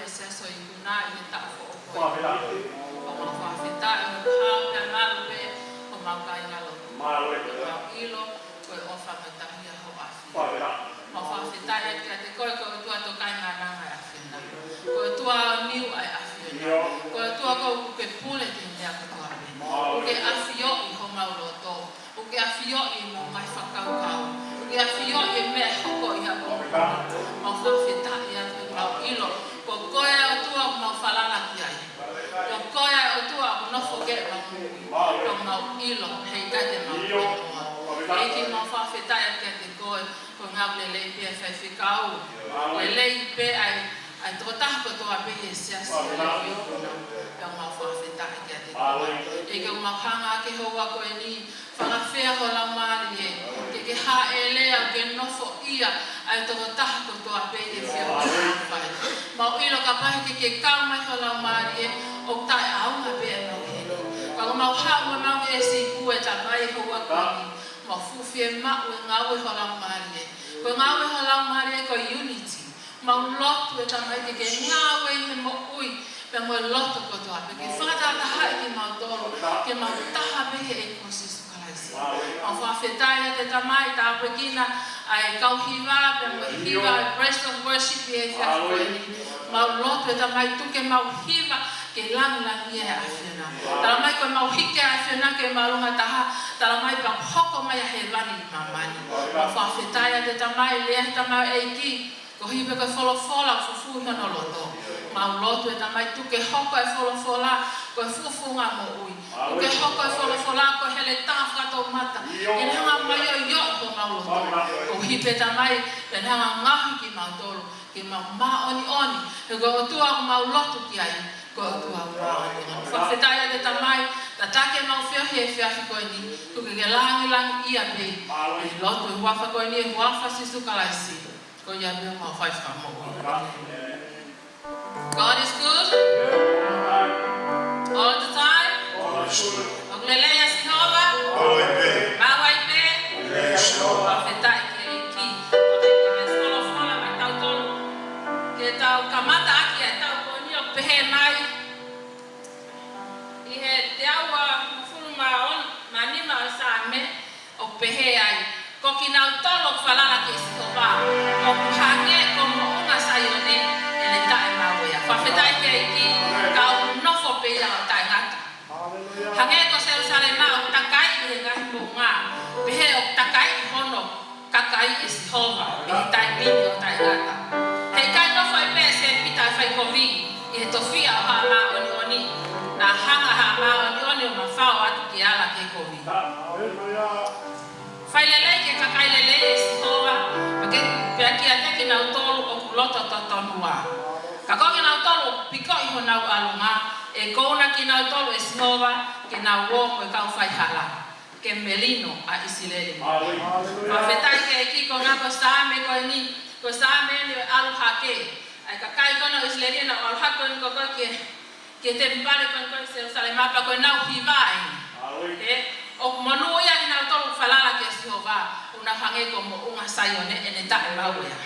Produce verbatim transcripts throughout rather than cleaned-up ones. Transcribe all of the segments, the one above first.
Siasi ʻo e ikuna ʻi he taʻu foʻou ko eni. ʻOku mau fakafetaʻi ʻoku hao pea malu pē homau kāingalotu. ʻOku mau ʻilo ko e ʻofa mo e tauhi ʻa hoʻo ʻAfio. Mau fakafetaʻi atu kiate koe ko e ʻOtua tokaimaʻananga ʻa e ʻAfiona. Ko e ʻOtua ʻo e niu ʻa e ʻAfiona. Ko e ʻOtua ʻoku ke pule ki he meʻa kotoa pē. ʻOku ke ʻafioʻi homau loto. ʻOku ke ʻafioʻi ʻemau ngaahi fakakaukau. ʻOku ke ʻafioʻi e meʻa ʻe hoko ʻi he ʻaho. Mau fakafetaʻi atu ʻoku mau ʻilo ko koe ʻa e ʻOtua ʻoku mau falala ki ai. Ko koe ʻa e ʻOtua ʻoku nofo ki heʻemau moʻui. ʻOku mau ʻilo heʻikai te mau ʻilo. ʻEiki, mau fakafetaʻi atu kiate koe. Ko e ngāue lelei pē ʻa e faifekau. Lelei pē ʻa e, ʻa e tokotaha kotoa pē he siasi ʻo e ikuna. Pea mau fakafetaʻi kiate koe. ʻEiki, ʻoku mau hanga ki he houa ko eni, fakafeʻao ho Laumālie, ke ke hāʻele ʻo ke nofoʻia ʻa e tokotaha kotoa pē ʻi he feohi ʻoku mau fai. Mau ʻilo kapau he ʻikai ke ke kau mai ho Laumālie, ʻoku taʻeʻaonga pē ʻemau heni. Ka ʻoku mau haʻu mo ʻemau ngeʻesi pē ʻe Tamai he houa ko eni, mau fuʻu fiemaʻu e ngāue ho Laumālie. Ko e ngāue ho Laumālie ko e unity. Mau lotu ʻe Tamai ke ke ngāue ʻi he moʻui pea mo e loto kotoa pē, ke fakatahatahaʻi kimautolu, ke mau taha pē he ʻEiki ko Sīsū Kalaisi. Mau fakafetaʻi atu ʻe Tamai, tāpuekina ʻa e kau hiva pea mo e hiva ʻa e praise and worship ʻi he efiafi ko eni. Mau lotu ʻe Tamai tuku ke mau hiva ke langilangiʻia e ʻAfiona. Talamai ko ʻemau hiki ʻa e ʻAfiona ki he māʻolunga taha, talamai pea hoko mai ʻa hēvani ʻi māmani. Mau fakafetaʻi atu ʻe Tamai, lea ʻa e tamaioʻeiki, koeʻuhi pē ko e folofola ʻoku fufū ʻi hono loto. Mau lotu ʻe Tamai tuku ke hoko e folofola ko e fufunga moʻui. Tuku ke hoko e folofola ko e heletā fakatoumata. Ke ne hanga ʻo maioʻioʻi homau loto. Koeʻuhi pē Tamai, ke ne hanga ʻo ngaohi kimautolu ke mau māʻoniʻoni. He ko e ʻOtua ʻoku mau lotu ki ai, ko e ʻOtua ʻoku māʻoniʻoni. Fakafetaʻi atu ʻe Tamai, tataki ʻemau feohi he efiafi ko eni, tuku ke ke langilangiʻia pē. ʻI he lotu he huafa ko eni, he huafa ʻo Sīsū Kalaisi. Ko ia pē homau fai fakamoʻui. God is good. All the time. ʻOku lelei ʻa Sihova. Maʻu ai pē. Fakafetaʻi ki he ʻEiki. ʻOku ou folofola maʻa tautolu ke tau kamata ʻaki ʻa e taʻu ko eni ʻo pehē mai ʻi he teau uofulu mā ono, mā nima ʻo e Saame, ʻo pehē ai, ko kinautolu ʻoku falala kia Sihova, ʻoku hangē ko Moʻunga Saione ʻene taʻemaʻuea. Fakafetaʻi ki he ʻEiki, ka ʻoku nofo pē ia ʻo taʻengata. Hangē ko Selusalema ʻoku takai ʻi he ngaahi moʻunga, pehē ʻoku takai hono kakai ʻe Sihova, ʻi he taimi ni ʻo taʻengata. Heʻikai nofo ai pē ʻa Sēpita ʻa e fai kovi, ʻi he tofiʻa ʻo Haʻa Māʻoniʻoni, naʻa hanga ʻe Haʻa Māʻoniʻoni ʻo mafao atu ke ala ki he kovi. Fai lelei ki he kakai lelei ʻe Sihova, pea ke, pea kiate kinautolu ʻoku loto totonu ā. Ka ko kinautolu ʻoku pikoʻi honau ʻalunga, ʻe kouna kinautolu ʻe Sihova, ke nau ō mo e kau faihala. Ke melino ʻa ʻIsileli. Fakafetaʻi ki he ʻEiki, ko e ngaahi ko e Saame ko eni, ko e Saame eni ʻo e ʻalu hake ʻa e kakai ko ena ʻo ʻIsileli naʻa nau ʻalu hake ko eni ko ē ki he, ki he temipale ko eni ko ē ʻi Selusalema pea ko ʻenau hiva eni. He, ʻoku monūʻia kinautolu ʻoku falala kia Sihova, ʻoku nau hangē ko Moʻunga Saione ʻene taʻemaʻuea.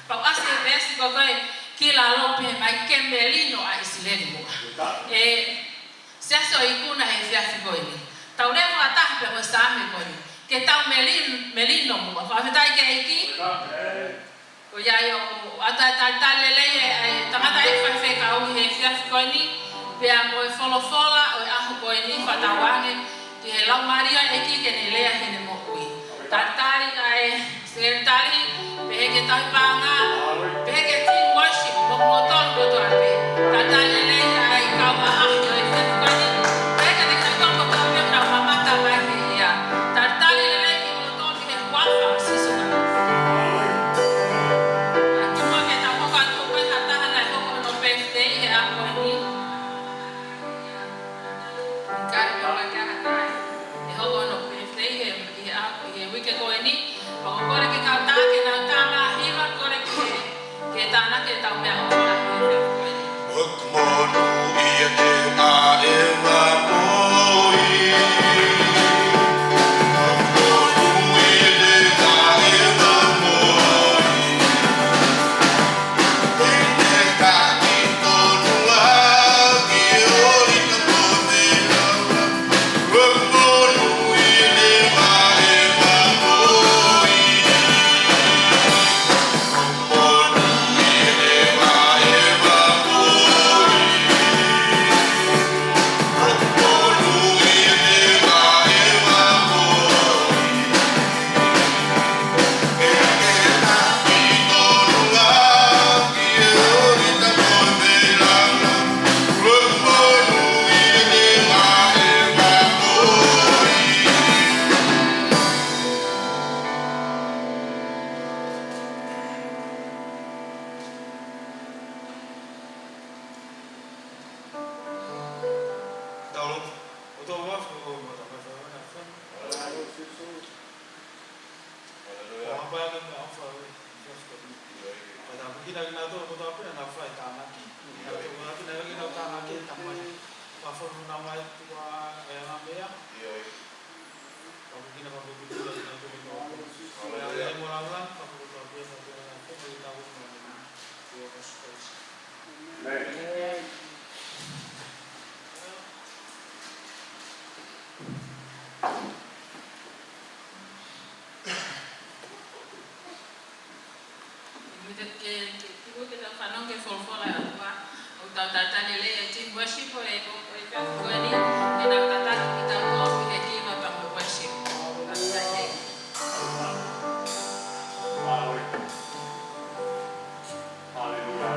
Pea ʻoku ʻasi he veesi ko ē ki lalo pehē mai ke melino ʻa ʻIsileli muʻa. ʻE, Siasi ʻo e ikuna he efiafi ko eni. Tau lea fakataha pē mo e Saame ko eni. Ke tau melin-, melino muʻa. Fakafetaʻi ki he ʻEiki. Ko ia ai ʻoku ʻoatu e talitali lelei ʻe, ʻe he tangataʻeiki faifekau ʻi he efiafi ko eni. Pea mo e folofola ʻo e ʻaho ko eni, fakatauange ki he Laumālie ʻo e ʻEiki ke ne lea heʻene moʻui. Talitali ʻa e Sekelitali, pehē ki he tauhi paʻanga, pehē ki he team worship, mo kimoutolu kotoa pē. Talitali lelei ʻa e kau ʻaʻahi ʻo e efiafi ko eni. Pehē kiate kinautolu kotoa pē ʻoku nau mamata mai he ʻea. Talitali lelei kimoutolu ʻi he huafa ʻo Sīsū Kalaisi. Kimuʻa ke tau hoko atu, ko e taha naʻe hoko hono birthday he ʻaho ko eni. Kari no ka ka hatai. ʻE hoko hono birthday he, he ʻaho, he uike ko eni. Pea ʻoku ou kole ki he kau tā, ke nau tā mai hiva, kole ki he, Naʻa tau kotoa pē naʻa nau fai tānaki. Naʻa tau kotoa pē naʻa nau tānaki, tamai. Pea fonu naʻa mai tua e ngaahi meʻa. Pea kukina pea kukina naʻa tau kotoa pē. Pea e mo la la, pea kotoa pē naʻa tau kotoa pē, naʻa tau kotoa pē. Amen. Ke, ke, ke, ke tau fanongo ki he folofola ʻa e ʻOtua, ʻo tau talitali lelei e team worship ʻo e, ʻo e, ʻo e efiafi ko eni, ke nau tataki kitautolu ʻi he hino pea mo e worship. Hallelujah.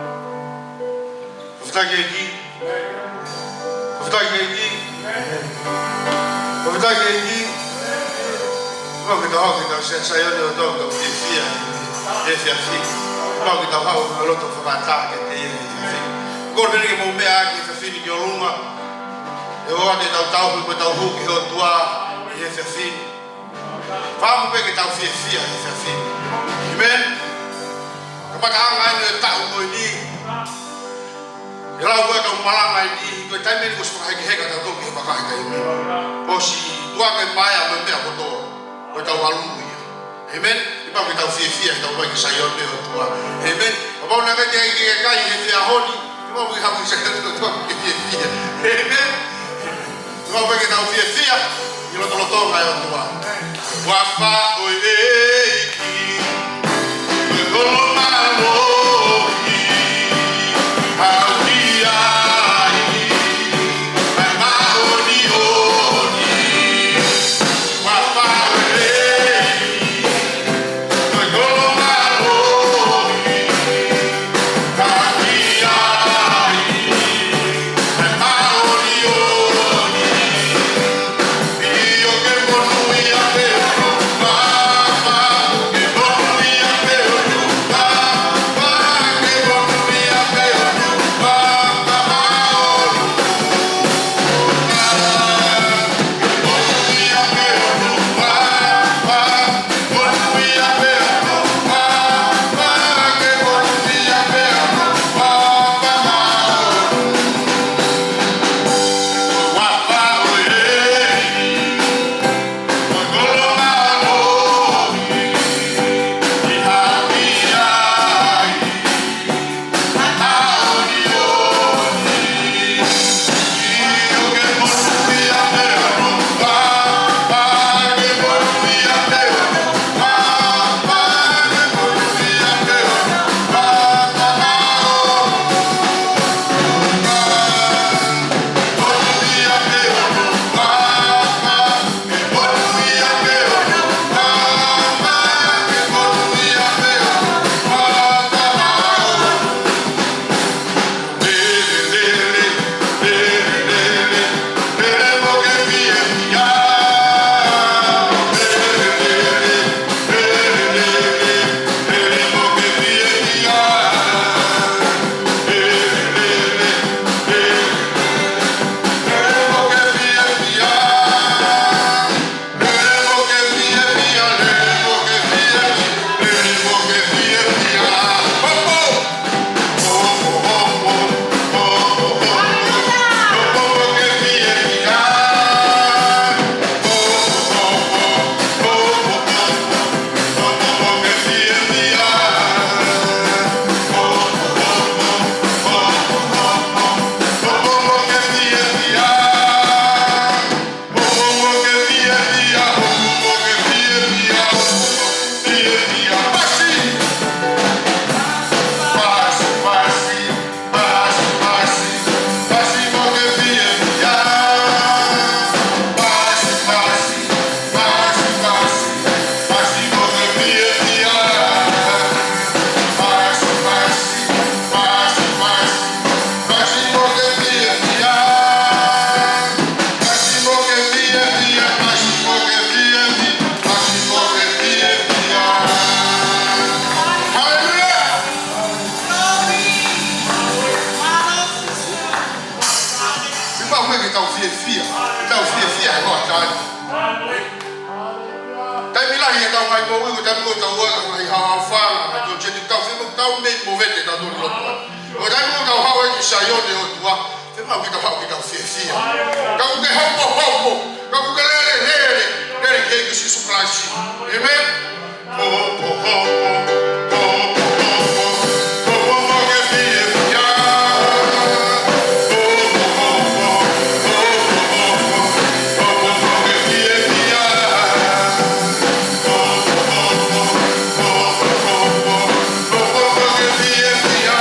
Fakafetaʻi ki he ʻEiki. Fakafetaʻi ki he ʻEiki. Fakafetaʻi ki he ʻEiki. Mau ke tau haʻu ki he Siasi ʻo e ʻOtua, tau fiefia he efiafi. Mau ke tau haʻu ʻo loto fakataha kiate ia he efiafi. Ko e pehē ke mou meʻa ʻaki he efiafi ni ki ʻolunga. ʻE ʻoua te tau tauhi, ko e tau hū ki he ʻOtua he efiafi ni. Fakaʻamu pē ke tau fiefia he efiafi ni. Amen. Kamataʻanga eni e taʻu ko eni. ʻE lau ko e kau malanga eni, ko e taimi eni kuo ʻosi fakahekeheka tautolu ki he vaka he taimi ni. Kuo ʻosi tuʻa ke maea mo e meʻa kotoa. Ko e tau ʻalu ia. Amen. ʻE pau ke tau fiefia, tau vai ki Saione ʻo e ʻOtua. Amen. Kapau naʻe ʻikai te ke kai he efiafi ni, ʻe pau ke haʻu ki Saione ʻo e ʻOtua ke fiefia. Amen. Mau pē ke tau fiefia ʻi he lotolotonga ʻo e ʻOtua. Huafa ʻo e ʻEiki, ko e kolo mālohi, ʻa ia ʻoku ʻi ai ʻa e māʻoniʻoni. Huafa ʻo e ʻEiki, ko e kolo mālohi, ʻa ia ʻoku ʻi ai ʻa e māʻoniʻoni. Hallelujah! ʻE pau ke tau fiefia, ke tau fiefia he hoʻatā ni. Taimi lahi ʻetau ngaahi moʻui, ko e taimi ko ē ʻoku tau ō ai ki he ngaahi haohaoa, ngaahi project, tau fiefia, tau mei Movete tautolu ʻi loto. ʻO taimi ʻoku tau haʻu ai ki Saione ʻo e ʻOtua, fiemaʻu ke tau haʻu ke tau fiefia. Ka ʻoku ke hopohopo, ka ʻoku ke lelelele, lele ki he ʻEiki ko Sīsū Kalaisi. ʻĒmeni. Hopohopo, hopohopo, hopohopo ke fiefia. Hopohopo, hopohopo, hopohopo ke fiefia.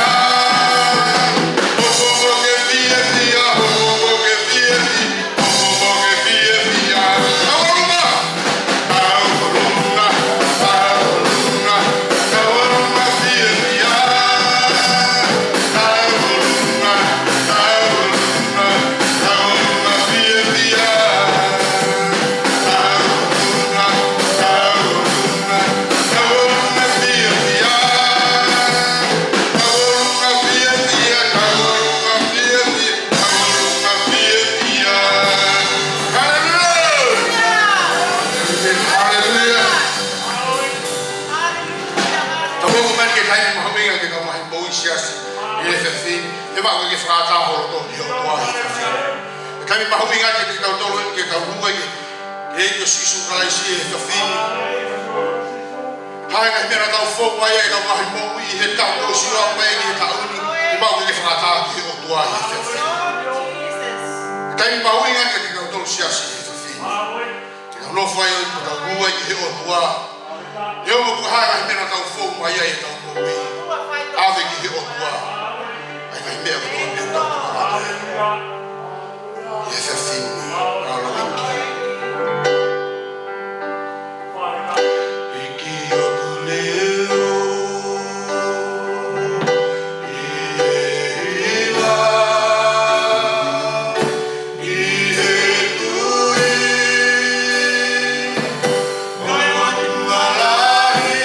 Haleluia. Haleluia. Tau ō mai ki he taimi mahuʻinga ke tau maʻu ai e moʻui siasi ʻi he efiafi ni. Fiemaʻu ke fakataha ho loto ki he ʻOtua ʻi he efiafi ni. Ko e taimi mahuʻinga ke tau tolo ke tau hū ai ki he ʻEiki ko Sīsū Kalaisi ʻi he efiafi ni. Hā e ngaahi meʻa naʻa tau fou ai ʻi heʻetau ngaahi moʻui ʻi he taʻu kuo ʻosi, ʻo aʻu mai ki he taʻu ni, fiemaʻu ke fakataha ki he ʻOtua ʻi he efiafi ni. Taimi mahuʻinga ke tau tolo siasi ʻi he efiafi ni. Ke tau nofo ai ʻo tau hū ai ki he ʻOtua. Neongo pe ko e hā e ngaahi meʻa naʻa tau fou mai ai ʻi heʻetau moʻui, ʻave ki he ʻOtua ʻa e ngaahi meʻa kotoa pē ʻoku tau tokanga ki ai. ʻI he efiafi ni, ʻa e ʻEiki. ʻEiki hoku leʻo, ʻi he hiva, ʻi he tui, ʻo e ʻOtua lahi.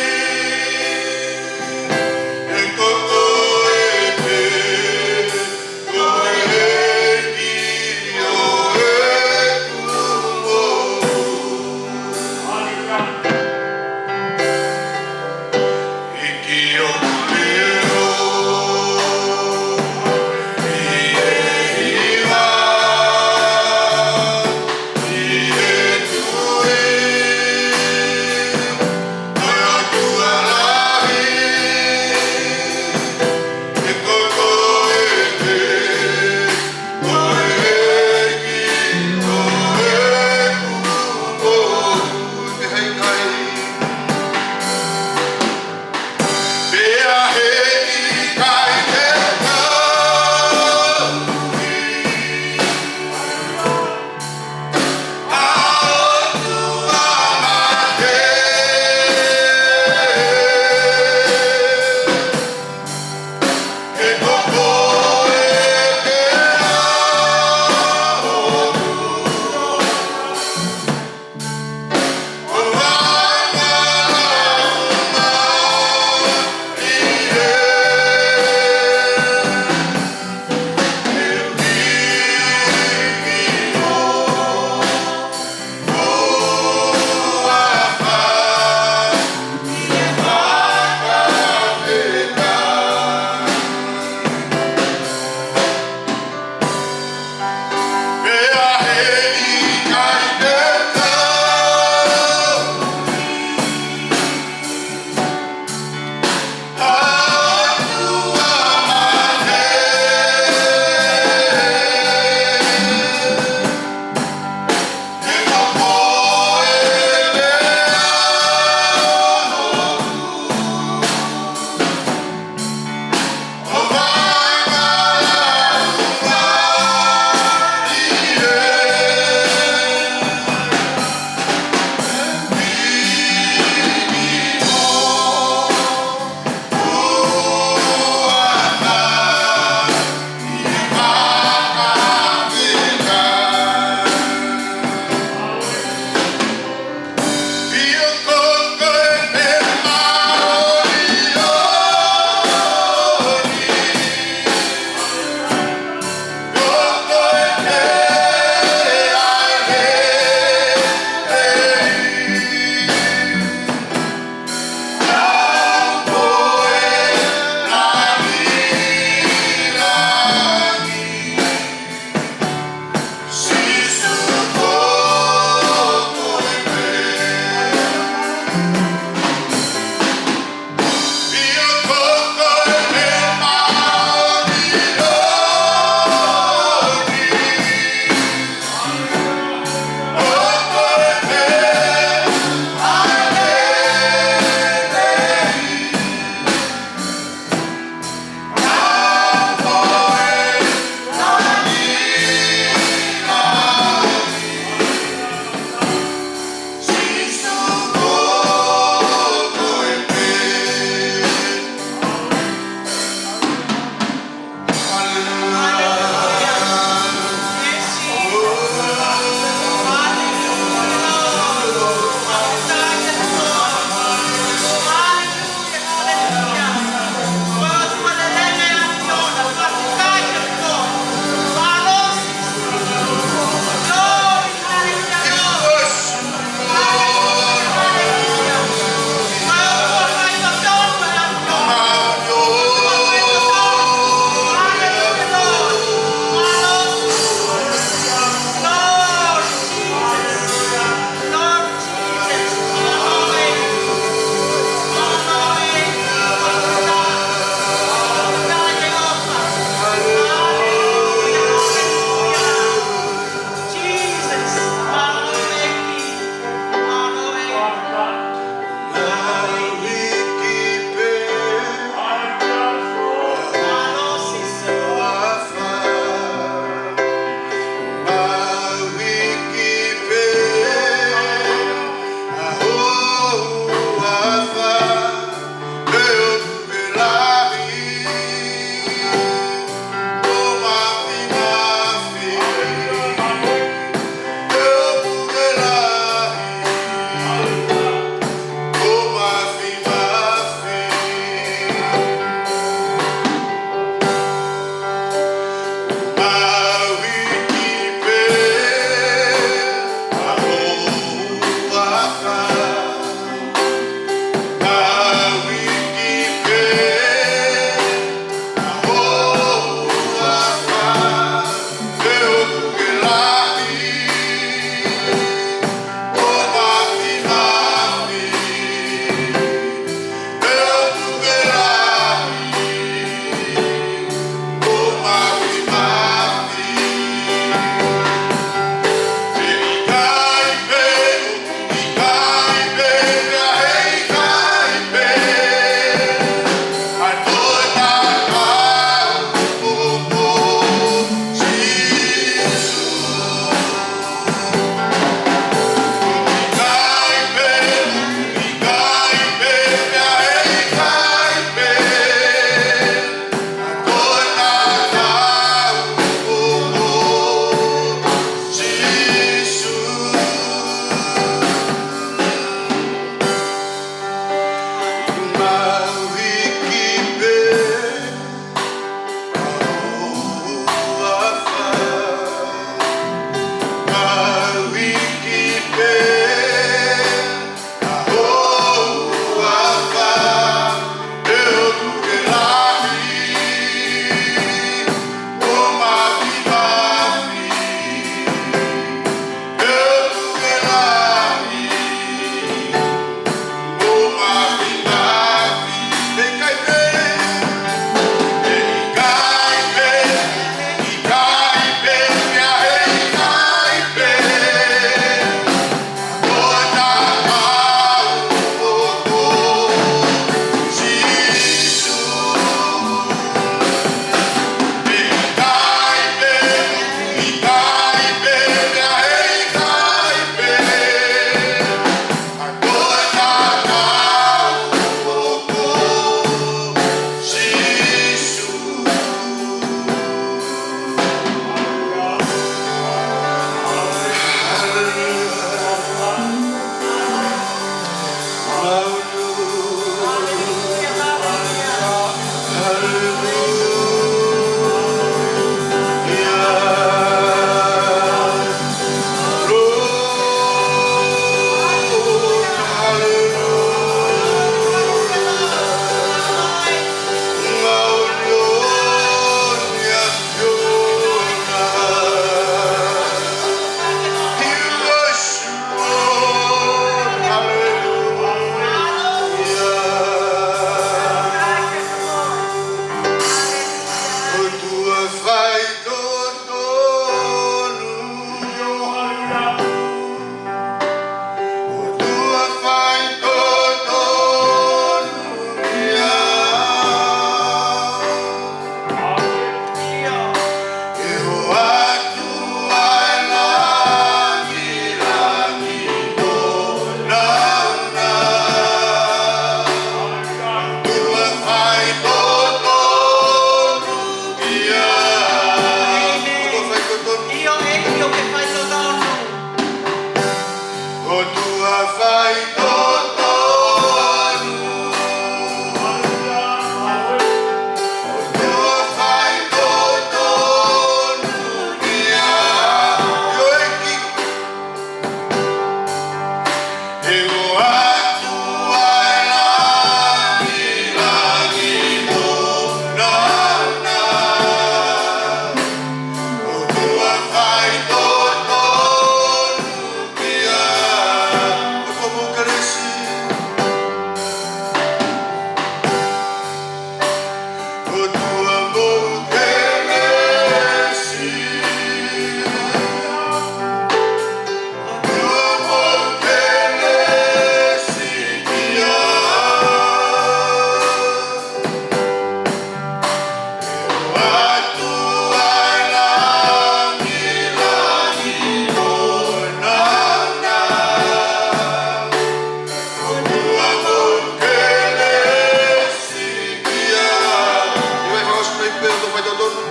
totonu.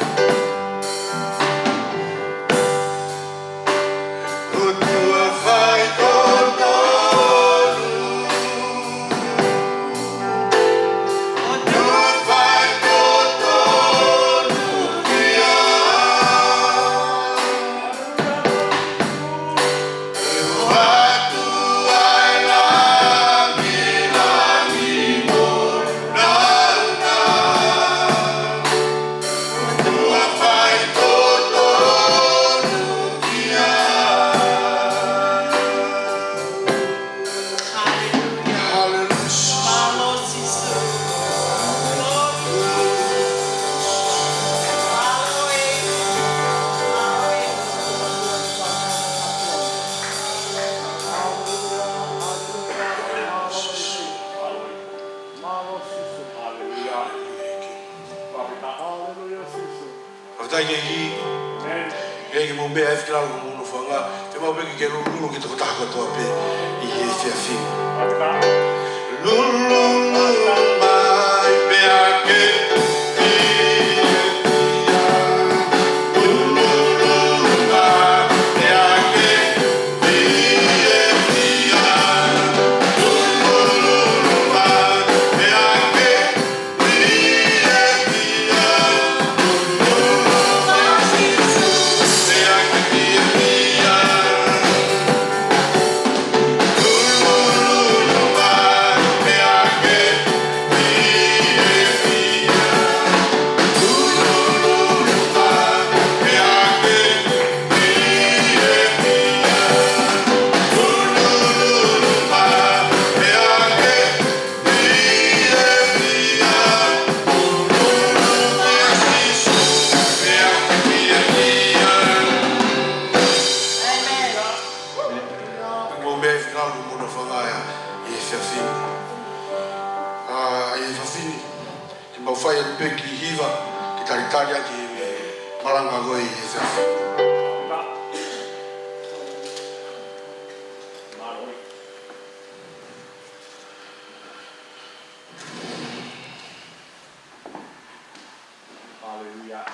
ʻOtua faitotonu. ʻOtua faitotonu ia. Hallelujah. Hallelujah. Mālō Sīsū. Glory. Mālō e. Mālō e. Mālō Sīsū. Hallelujah. Hallelujah, Sīsū. Fakafetaʻi ki he ʻEiki. Amen. ʻEiki, mou meʻa hifo ki lalo homou ʻofa, ke mau pehē ke lulululu ki he tokotaha kotoa pē ʻi he efiafi ni. Lulululu mai pea ke fiefia. Lulululu mai pea ke fiefia. Lulululu mai pea ke Amen. Mou meʻa hifo ki lalo homou ʻofa ʻi he efiafi ni. ʻA, ʻi he efiafi ni, te mau fai atu pē ki he hiva, ke talitali ʻaki e malanga ko ē ʻi he efiafi ni. Hallelujah.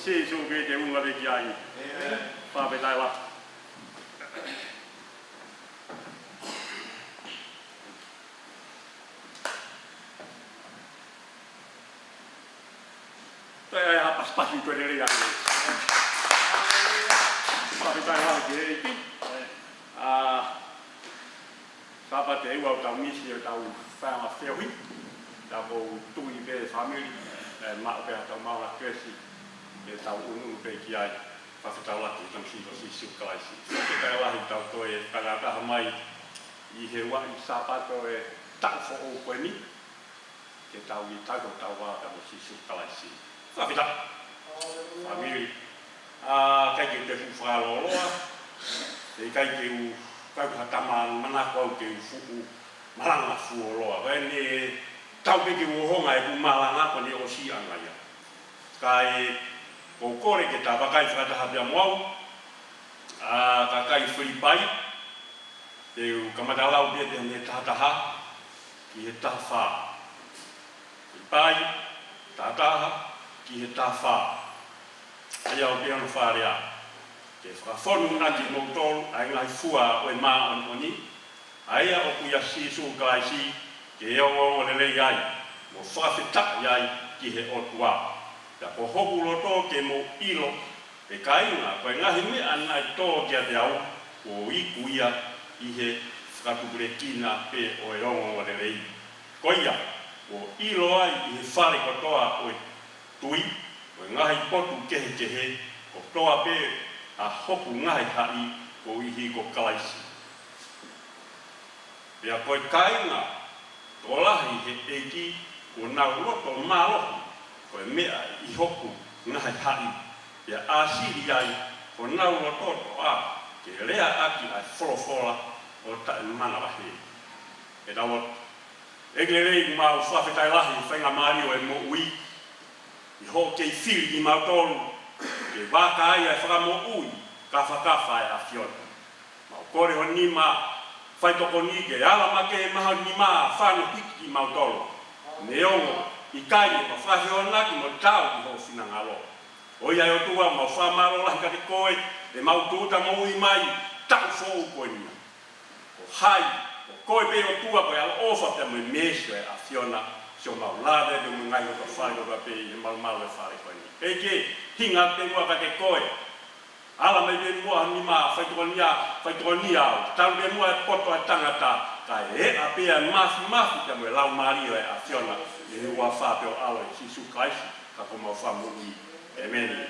Sīsū ke te unga pē ki ai. ʻĒmeni. Fakafetaʻi lahi. Toe ʻai ha pasipasi toe lelei ange. Fakafetaʻi lahi ki he ʻEiki. ʻA, Sāpate ʻe ua ʻoku tau misi ʻetau faiʻanga feohi. Ka ʻoku ou tui pē fāmili, ʻe maʻu pē ʻetau maʻu ʻa Kelesi, ke tau ʻunuʻunu pē ki ai. Fakafetaʻi lahi ki he tamasiʻi ko Sīsū Kalaisi. Fakafetaʻi lahi ʻetau toe fakataha mai ʻi he uaʻi Sāpate ʻo e taʻu foʻou ko eni, ke tau ʻi ai hotau vā pea mo Sīsū Kalaisi. Fakafetaʻi. Fāmili. ʻA, ʻikai ke u toe fuʻu fakalōloa. ʻE ʻikai ke u, ʻikai ko ha tama manako au ke u fuʻu malanga fuoloa. Ko eni tau pē ke u ʻohonga ʻeku malanga ko eni ʻosi ʻana ia. Kae ʻoku ou kole ke ta vakai fakataha pea mo au. ʻA, kakai Filipai, te u kamata lau pē mei he taha taha ki he taha fā. Filipai, taha taha ki he taha fā. ʻA ia ʻoku pehē hono fakalea: Ke fakafonu ʻa kimoutolu ʻa e ngaahi fua ʻo e māʻoniʻoni, ʻa ia ʻoku ʻia Sīsū Kalaisi, ke ongoongolelei ai, mo fakafetaʻi ai ki he ʻOtua. Pea ko hoku loto ke mou ʻilo, ʻe kāinga, ko e ngaahi meʻa naʻe tō kiate au, kuo u iku ia ʻi he fakatupulekina pē ʻo e ongoongolelei. Ko ia, kuo ʻilo ai ʻi he fale kotoa ʻo e tui, ʻo e ngaahi potu kehekehe, kotoa pē ʻa hoku ngaahi haʻi koeʻuhi ko Kalaisi. Pea ko e kāinga tokolahi he ʻEiki, kuo nau loto mālohi ko e meʻa ʻi hoku ngaahi haʻi, pea ʻāsili ai honau loto toʻa ke leaʻaki ʻa e folofola ʻo taʻemanavahē. ʻE tau ʻEiki lelei, mau fakafetaʻi lahi he faingamālie ʻo e moʻui, ʻi hoʻo kei fili kimautolu ke vaka ai ʻa e fakamoʻui kafakafa ʻa e ʻAfiona. Mau kole ho nima faitokoni ke ala mai ke maʻu ho nima fano hiki kimautolu. Neongo ʻikai, ʻe mau fakafehoanaki mo tau ki ho finangalo. ʻOiauē ʻOtua, mau fakamālō lahi kiate koe, ʻemau tūʻuta moʻui mai taʻu foʻou ko eni. Ko hai, ko koe pē ʻOtua, ko e ʻaloʻofa pea mo e meesi ʻo e ʻAfiona, siʻomau lave pē mo e ngaahi loto fale kotoa pē ʻi he malumalu ʻo e fale ko eni. ʻEiki, hinga pē muʻa kiate koe. Ala mai pē muʻa ho nima faitokoni, faitokoni au. Talu pē muʻa e poto ʻa e tangata, kae ʻea pē ʻa e māfimafi pea mo e Laumālie ʻo e ʻAfiona, ʻi he huafa pē ho ʻAlo ʻe Sīsū Kalaisi, ka ko homau Fakamoʻui. ʻĒmeni.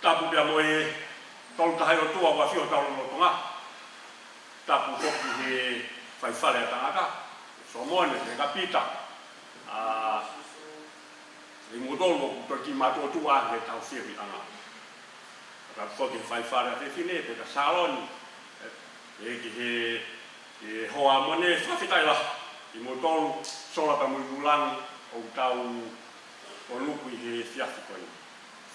Tapu pea mo e Tolu Tahaʻi ʻOtua ʻoku ʻafio ʻi hotau lotolotonga. Tapu foki he faifale ʻa tangata, Solomone, pehē kia Pita, ʻa, ʻi mutolu ʻoku toki mātuʻotuʻa he tau feohiʻanga. Tapu foki he faifale ʻa fefine, pehē kia Saloni, ʻe, ʻe ki he ʻE hoa mo e fakafetaʻi lahi, ʻi mutolu, Sola pea mo ʻIkulani, ʻoku tau ʻonuku ʻi he efiafi ko eni.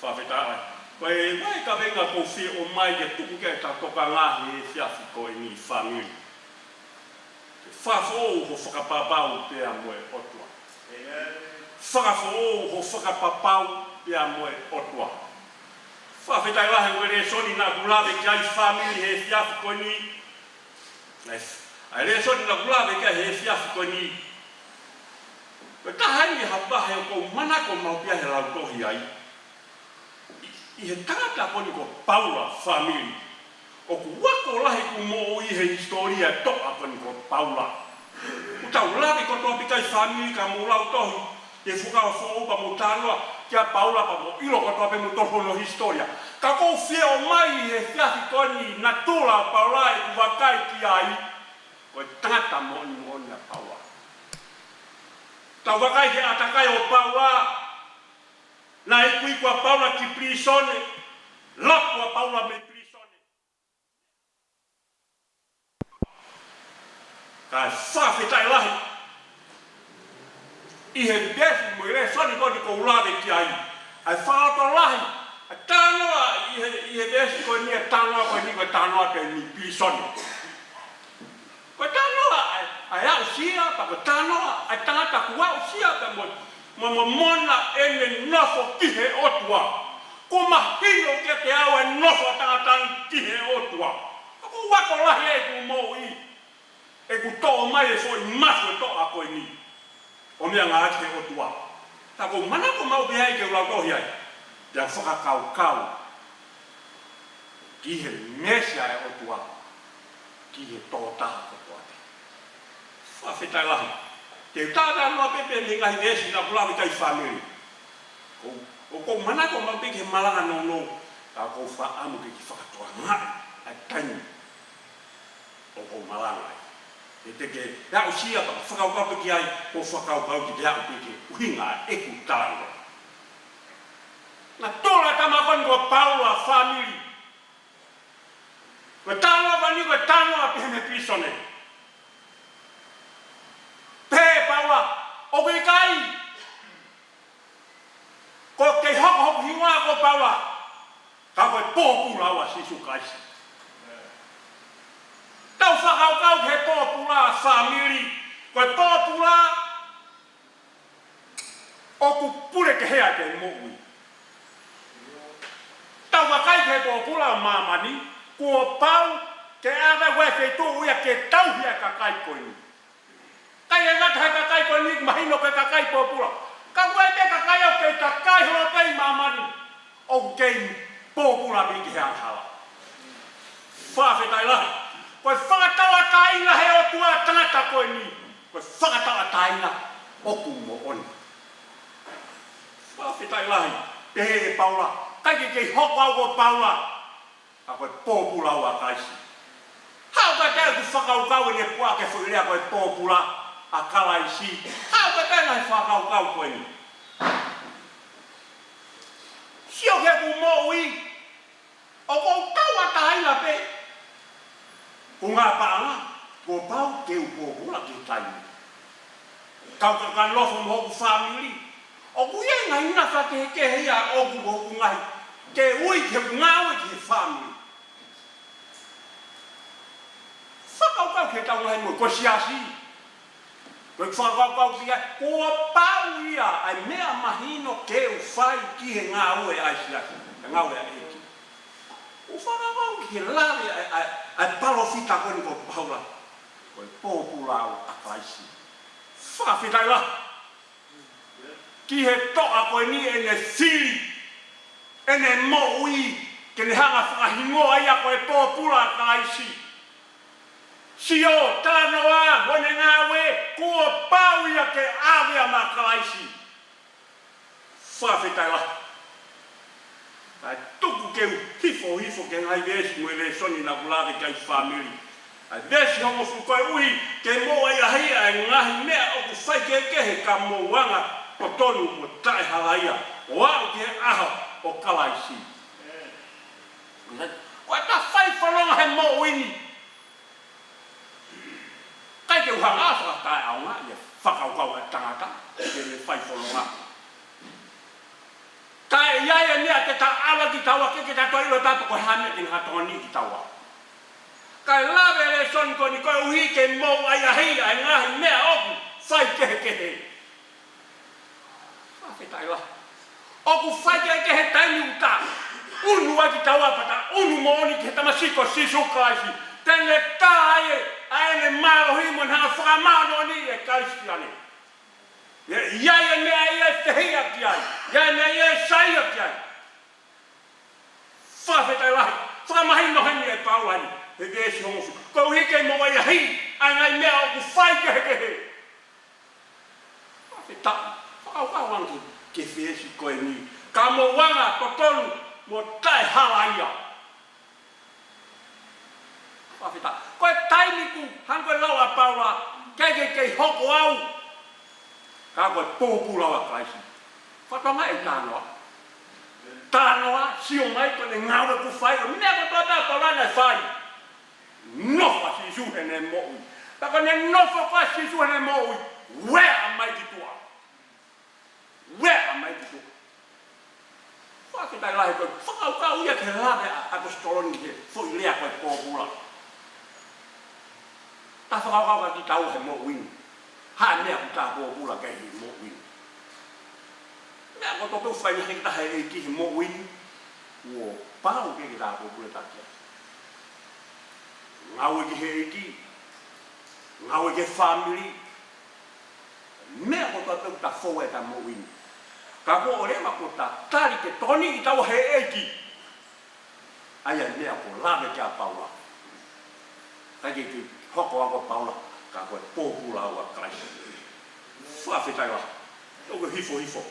Fakafetaʻi lahi. Ko e ngaahi kaveinga ʻoku ou fie ʻomai ke tuku ki ai ʻetau tokanga he efiafi ko eni, fāmili. Ke fakafoʻou ho fakapapau pea mo e ʻOtua. Fakafoʻou ho fakapapau pea mo e ʻOtua. Fakafetaʻi lahi, ko e lēsoni naʻa ku lave ki ai, fāmili, he efiafi ko eni. ʻA e, ʻa e lēsoni naʻa ku lave ki ai he efiafi ko eni, ko e taha eni ha vahe ʻoku ou manako maʻu pē he lautohi ai. ʻI, ʻi he tangata ko eni ko Paula, fāmili. ʻOku ako lahi ʻeku moʻui he hisitōlia toʻa ko eni ko Paula. ʻOku tau lave kotoa pē ki ai, fāmili, ka mou lautohi he Fuakava Foʻou pea mou talanoa kia Paula pea mou ʻilo kotoa pē moutolu hono hisitōlia. Ka ʻoku ou fie ʻomai he efiafi ko eni natula ʻo Paula ʻeku vakai ki ai, ko e tangata moʻoni moʻoni ʻa Paula. Tau vakai he ʻātakai ʻo Paula, naʻe ikuiku ʻa Paula ki pilīsone, lapu ʻa Paula mei pilīsone. Kae fakafetaʻi lahi, ʻi he veesi mo e lēsoni ko eni ʻoku ou lave ki ai, ʻa e fakalotolahi, ʻa e talanoa ʻi he, ʻi he veesi ko eni, ʻa e talanoa ko eni, ko e talanoa pē mei pilīsone. Ko e talanoa ʻa e, ʻa e aʻusia, pea ko e talanoa ʻa e tangata kuo aʻusia pea Mo, mo, mo, mo ʻene nofo ki he ʻOtua. Kuo mahino kiate au e nofo ʻa e tangata ni ki he ʻOtua. Ka ʻoku ou ako lahi ʻeku moʻui, ʻeku toʻo mai e foʻi mafu ʻo e toʻa ko eni, ʻo meʻa ngāueʻaki ʻe he ʻOtua. Ka ʻoku ou manako maʻu pē ai ke u lautohi ai, pea fakakaukau ki he meesi ʻa e ʻOtua ki he tokotaha kotoa pē. Fakafetaʻi lahi. Te u talanoa pē pē mei he ngaahi veesi naʻa ku lave ki ai, fāmili. ʻOku ou, ʻoku ou manako maʻu pē ki he malanga nounou, ka ʻoku ou fakaʻamu ke ke fakatokangaʻi ʻa e taimi ʻoku ou malanga ai. He te ke aʻusia pea fakakaukau pē ki ai, ʻo fakakaukau ki he aʻu pē ki he ʻuhinga ʻeku talanoa. Naʻe tala ʻe he tama ko eni ko Paula, fāmili. Ko e talanoa ko eni ko e talanoa pē mei he pilīsone. Pehē ʻe Paula, ʻoku ʻikai ko e kei hoko hoku hingoa ko Paula, ka ko e pōpula au ʻa Sīsū Kalaisi. Tau fakakaukau ki he pōpula, fāmili. Ko e pōpula ʻoku pule kehe ai ʻa e moʻui. Tau vakai ki he pōpula ʻo māmani, kuo pau ke ʻave ʻa e feituʻu ia ke tauhi ʻa e kakai ko eni. ʻIkai ke ngata he kakai ko eni mahino ko e kakai pōpula, ka ʻoku ʻi ai pē kakai ʻoku kei kakai holo pē ʻi māmani, ʻoku kei pōpula pē ki he angahala. Fakafetaʻi lahi. Ko e fakatauʻatāina ʻe he ʻOtua ʻa e tangata ko eni, ko e fakatauʻatāina ʻoku moʻoni. Fakafetaʻi lahi. Pehē ʻe Paula, ʻikai ke kei hoko au ko Paula, ka ko e pōpula au ʻa Kalaisi. Haʻu kiate au ʻeku fakakaukau ʻene puʻaki e foʻi lea ko e pōpula ʻa Kalaisi. Haʻu kiate au e ngaahi fakakaukau ko eni. Sio ki heʻeku moʻui, ʻoku ou tauʻatāina pē. Ko e ngaahi paʻanga, kuo pau ke u pōpula ki he taimi. Kau ka ka nofo mo hoku fāmili, ʻoku ʻi ai e ngaahi nafa kehekehe ia ʻoku, ʻoku ngaahi ke ui ke ngāue ki he fāmili. Fakakaukau ki heʻetau ngaahi moʻui, ko e siasi. Ko e fakakaukau ki ai, kuo pau ia ʻa e meʻa mahino ke u fai ki he ngāue ʻa e siasi, ʻa e ngāue ʻa e ʻEiki. ʻOku ou fakakaukau ki he lave ʻa e, ʻa e, ʻa e palōfita ko eni ko Paula, ko e pōpula au ʻa Kalaisi. Fakafetaʻi lahi. Ki he toʻa ko eni ʻene fili ʻene moʻui ke ne hanga fakahingoa ia ko e pōpula ʻa Kalaisi. Sio, talanoa, mo ʻene ngāue, kuo pau ia ke ʻave ia maʻa Kalaisi. Fakafetaʻi lahi. Kae tuku ke u hifo, hifo ki he ngaahi veesi mo e lēsoni naʻa ku lave ki ai, fāmili. ʻA e veesi hongofulu, koeʻuhi ke mou ʻahiʻahiʻi ʻa e ngaahi meʻa ʻoku faikehekehe, ka mou anga totonu mo taʻehalaia, ʻo aʻu ki he ʻaho ʻo Kalaisi. Ko ʻeta fai fononga he moʻui ni, ʻikai ke u hanga ʻo fakataʻeʻaongaʻi e fakakaukau ʻa e tangata ke ne fai fononga. Ka ʻe ʻi ai e meʻa te ta ʻalu ai kitaua ke, ke ta toe ʻilo ʻe tautolu ko e hā e meʻa te ne hanga ʻo tokoniʻi kitaua. Kae lave e lēsoni ko eni, koeʻuhi ke mou ʻahiʻahiʻi ʻa e ngaahi meʻa ʻoku faikehekehe. Fakafetaʻi lahi. ʻOku faikehekehe e taimi ʻoku ta ʻunu ai kitaua pea ta ʻunu moʻoni ki he tamasiʻi ko Sīsū Kalaisi, te ne tā ai ʻa ʻene mālohi mo ne hanga ʻo fakamāʻoniʻoniʻi e Kalisitiane. ʻE ʻi ai e meʻa ia ʻe fehiʻa ki ai, ʻi ai e meʻa ia ʻe saiʻia ki ai. Fakafetaʻi lahi. Fakamahino heni ʻe Paula heni he veesi hongofulu, koeʻuhi ke mou ʻahiʻahiʻi ʻa e ngaahi meʻa ʻoku faikehekehe. Fakafetaʻi. Fakakaukau ange ki he veesi ko eni. Ka mou anga totonu mo taʻehalaia. Fakafetaʻi. Ko e taimi ʻoku hangē ko e lau ʻa Paula, ʻikai ke kei hoko au, ka ko e pōpula au ʻa Kalaisi. Fakatokangaʻi e talanoa. Talanoa, sio mai ko ʻene ngāue ʻoku fai, ʻo e meʻa kotoa pē ʻa Paula naʻe fai. Nofo ʻa Sīsū heʻene moʻui. Pea ko ʻene nofo ko ē ʻa Sīsū heʻene moʻui, ueʻi mai ki tuʻa. Ueʻi mai ki tuʻa. Fakafetaʻi lahi, ko e fakakaukau ia ki he lave ʻa e ʻaposetolo ni ki he foʻi lea ko e pōpula. Ta fakakaukau kiate kitaua he moʻui ni. Hā e meʻa ʻoku ta pōpula ki ai he moʻui ni. Meʻa kotoa pē ʻoku fai ʻe he taha ʻe he ʻEiki he moʻui ni, kuo pau ke ke tāpōpula taki ai. Ngāue ki he ʻEiki, ngāue ki he fāmili, meʻa kotoa pē ʻoku ta fou ai ʻeta moʻui ni. Ka kuo ʻoleva kuo ta tali ke tokoniʻi kitaua ʻe he ʻEiki. ʻA ia e meʻa kuo lave ki ai ʻa Paula. ʻIkai ke, ke hoko ʻa Paula, ka ko e pōpula ʻa Kalaisi. Fakafetaʻi lahi. ʻOku hifo hifo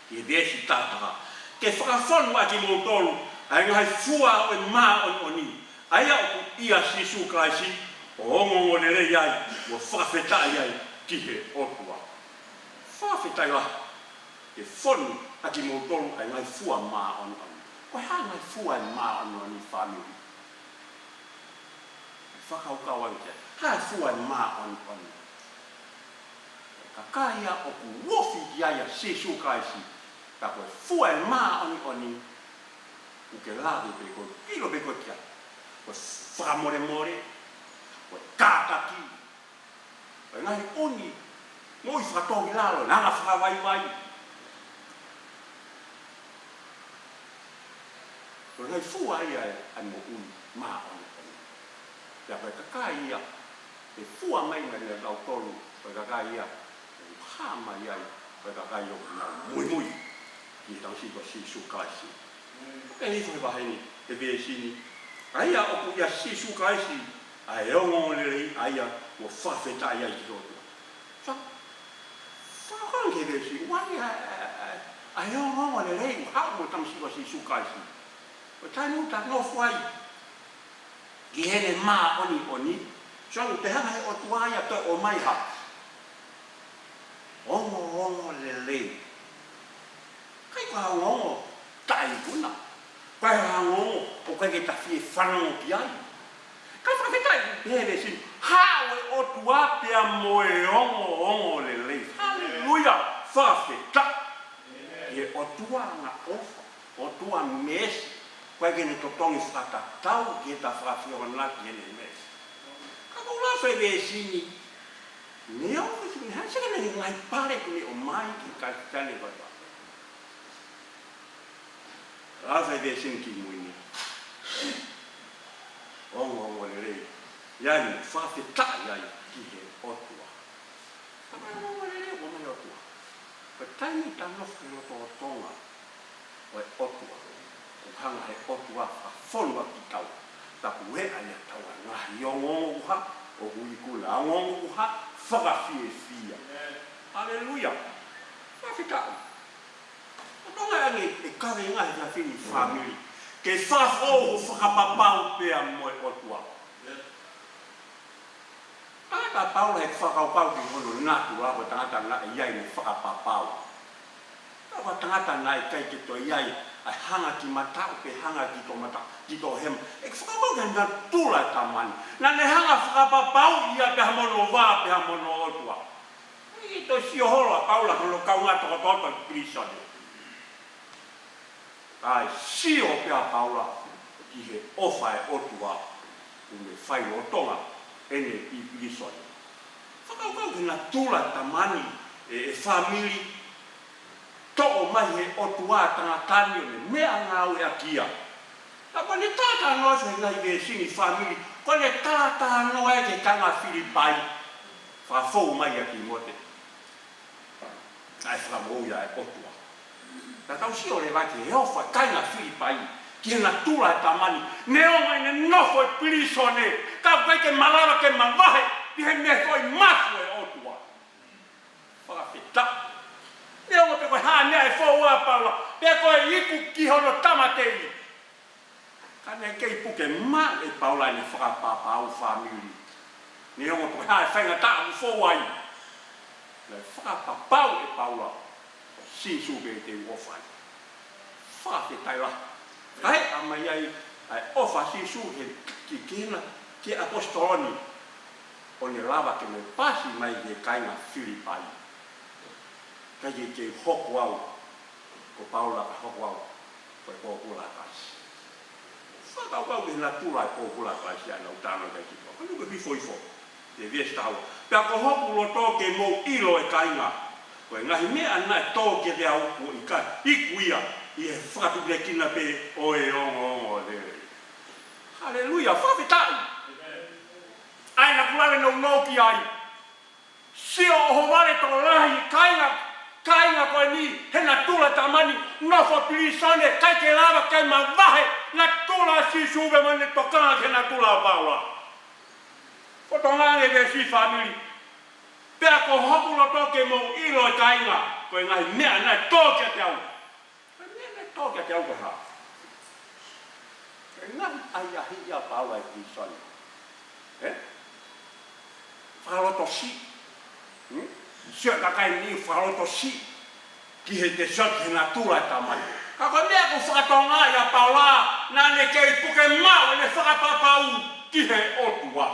ki he veesi taha taha. Ke fakafonu ʻa kimoutolu ʻa e ngaahi fua ʻo e māʻoniʻoni, ʻa ia ʻoku ʻia Sīsū Kalaisi, ʻo ongoongolelei ai, ʻo fakafetaʻi ai ki he ʻOtua. Fakafetaʻi lahi. Ke fonu ʻa kimoutolu ʻa e ngaahi fua māʻoniʻoni. Ko e hā e ngaahi fua ʻe māʻoniʻoni, fāmili? Fakakaukau ange ki ai. Hā e fua ʻe māʻoniʻoni? Kakai ia ʻoku ofi ki ai ʻa Sīsū Kalaisi. Ka ko e fua ʻe māʻoniʻoni, ʻoku ke lave pē koe, ʻilo pē koe ki ai. Ko e fakamolemole, ko e kātaki, ko e ngaahi ʻuni, moʻui fakatōkilalo, anga fakavaivai. Ko e ngaahi fua ia ʻa e moʻui māʻoniʻoni. Pea ko e kakai ia ʻe fua mai meiate kitautolu, ko e kakai ia ʻoku hā mai ai, ko e kakai ʻoku nau muimui ki he Tamasiʻi ko Sīsū Kalaisi. Pea hifo he vahe ni, he veesi ni: ʻA ia ʻoku ʻia Sīsū Kalaisi ʻa e ongoongolelei, ʻa ia ʻoku fakafetaʻi ai ki he ʻOtua. Fa-, fakakaukau ki he veesi, ʻoku ʻi ai ʻa e, ʻa e, ʻa e, ʻa e ongoongolelei ʻoku haʻu mo e Tamasiʻi ko Sīsū Kalaisi. Ko e taimi ʻoku ta nofo ai ki heʻene māʻoniʻoni, so ʻoku te hanga he ʻOtua ia ʻo toe ʻomai ha ongoongolelei. ʻIkai ko ha ongoongo taʻeikuna. ʻIkai ko ha ongoongo ʻoku ʻikai ke ta fie fanongo ki ai. Ka fakafetaʻi, he veesi ni, haʻu e ʻOtua pea mo e ongoongolelei. Haleluia! Fakafetaʻi. He ʻOtua angaʻofa, ʻOtua meesi. ʻOku ʻikai ke ne totongi fakatatau ki heʻeta fakafehoanaki heʻene meesi. Ka ko e lave ʻa e veesi ni, neongo ʻene hā, sio ki heʻene ngaahi pale kuo ne ʻomai ki he Kalisitiane ko ē. Lave ʻa e veesi ni ki mui ni. Ongoongolelei. ʻI ai mo fakafetaʻi ai ki he ʻOtua. Ka ko e ongoongolelei ʻoku ʻomai ʻe he ʻOtua. Ko e taimi ʻoku ta nofo he lotolotonga ʻo e ʻOtua, ʻoku hanga he ʻOtua ʻo fakafonu ʻaki kitaua. Ka ʻoku ʻi ai ʻiate kitaua e ngaahi ongoongo ʻoku hā, ʻoku ikuna, ongoongo ʻoku hā, fakafiefia. Haleluia. Fakafetaʻi. ʻOku totonu ange e kaveinga he efiafi ni, fāmili, ke fakafoʻou ho fakapapau pea mo e ʻOtua. Tangata ʻa Paula he fakakaukau ki hono natula, ko e tangata naʻe ʻi ai ʻene fakapapau. Ka ko e tangata naʻe ʻikai ke toe ʻi ai ʻa e hanga ki mataʻu pe hanga ki toʻomataʻu, ki toʻohema. ʻE fakakaukau ki he natula ʻo e tama ni. Naʻa ne hanga fakapapauʻi ia pea mo hono vā, pea mo hono ʻOtua. ʻIkai toe sio holo ʻa Paula ki hono kaungā tokotokoto ʻi pilīsone. Kae sio pē ʻa Paula ki he ʻofa ʻa e ʻOtua, ʻoku ne fai lolotonga ʻene ʻi pilīsone. Fakakaukau ki he natula ʻo e tama ni, ʻe, ʻe fāmili, toʻo mai he ʻOtua ʻa e tangata ni ʻo ne meʻangāueʻaki ia. Ka ko ʻene talatalanoa he ngaahi veesi ni, fāmili, ko ʻene talatalanoa ia ki he kāinga Filipai. Fakafou mai ʻia Tīmote. ʻA e fakamoʻui ʻa e ʻOtua. Ka tau sio leva ki he ʻofa ʻa e kāinga Filipai ki he natula ʻo e tama ni. Neongo ʻene nofo ʻi pilīsone, ka ʻoku ʻikai ke malava ke mavahe ʻi he meʻa ko e mafu ʻo e ʻOtua. Fakafetaʻi. Neongo pe ko e hā e meʻa ʻe fou ai ʻa Paula, pe ko e iku ki hono tāmateʻi, ka naʻe kei puke maʻu ʻe Paula ʻene fakapapau, fāmili. Neongo pe ko e hā e faingataʻa ʻoku fou ai, naʻe fakapapau ʻe Paula, ko Sīsū pē te u ʻofa ai. Fakafetaʻi lahi. Kae ʻomai ai ʻa e ʻofa ʻa Sīsū he ki, ki heʻena, ki he ʻaposetolo ni, ʻo ne lava ke ne pasi mai ki he kāinga Filipai. ʻIkai ke, ke hoko au ko Paula, ka hoko au ko e pōpula ʻa Kalaisi. Fakakaukau ki he natula ʻo e pōpula ʻa Kalaisi, ʻa ʻenau talanoa ki ai ki Paula. Ko ʻene ʻuhinga ʻoku hifo hifo he veesi taha ua: Pea ko hoku loto ke mou ʻilo, ʻe kāinga, Ko e ngaahi meʻa naʻe tō kiate au kuo ʻikai, iku ia ʻi he fakatupulekina pē ʻo e ongoongolelei. Haleluia, fakafetaʻi. ʻA ia naʻa ku lave nounou ki ai. Sio ʻohovale tokolahi, kāinga, kāinga ko eni, he natula ʻa e tama ni, nofo pilīsone, ʻikai ke lava ke mavahe natula ʻa Sīsū pea mo ʻene tokanga ki he natula ʻo Paula. Ko e tokanga ange ki he siʻi fāmili. Pea ko hoku loto ke mou ʻilo ʻe kāinga, ko e ngaahi meʻa naʻe tō kiate au. Ko e meʻa naʻe tō kiate au ko e hā? Ko e ngaahi ʻahiʻahi ʻa Paula ʻi pilīsone. Ē? Fakalotosiʻi. Hmm? Sio kakai ni fakalotosiʻi. Ki he te sio ki he natula ʻa e tama ni. Ka ko e meʻa ʻoku fakatokangaʻi ʻa Paula, naʻa ne kei puke maʻu ʻene fakapapau ki he ʻOtua.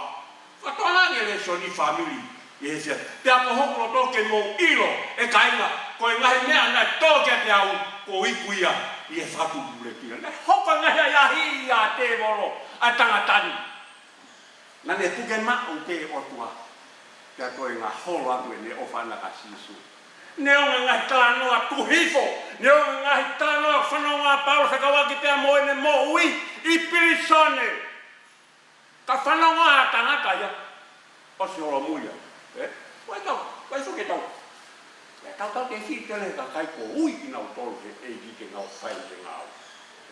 Fakatokangaʻi e lēsoni fāmili ʻi he sia. Pea ko hoku loto ke mou ʻilo ʻe kāinga, ko e ngaahi meʻa naʻe tō kiate au, kuo iku ia ʻi he fakatupulekina. Naʻe hoko e ngaahi ʻahiʻahi ʻa tēvolo, ʻa e tangata ni. Naʻa ne puke maʻu pē ʻOtua. Pea toe ngaholo atu ʻene ʻofa ʻana kia Sīsū. Neongo e ngaahi talanoa tuku hifo. Neongo e ngaahi talanoa fanongo ʻa Paula fekauʻaki pea mo ʻene moʻui ʻi pilīsone. Ka fanongo ʻa e tangata ia, ʻosi holomui ia. Ē? Vai tau, vai suke tau. Ē, tau tau te si tele ka kai ko ui ki nau tolu he ʻEiki ke nau fai ke ngau.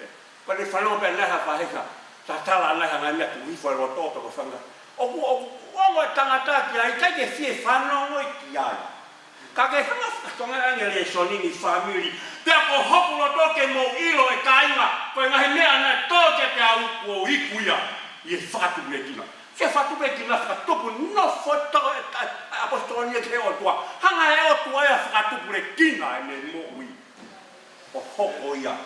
Ē? Ka ne fanongo pē naʻe ha faheha, tatala naʻe ha ngaahi meʻa tuku hifo e loto pe ko e fanga. ʻOku, ʻoku, ʻoku ongo e tangata ki ai, ʻikai ke fie fanongo ki ai. Ka ke hanga fakatokangaʻi ange lēsoni ni fāmili. Pea ko hoku loto ke mou ʻilo ʻe kāinga, ko e ngaahi meʻa naʻe tō kiate au kuo iku ia ʻi he fakatupulekina. Ke fakatupulekina, fakatupu nofo tō e ta-, ʻaposetolo ni ki he ʻOtua. Hanga he ʻOtua ia fakatupulekina ʻene moʻui. ʻO hoko ia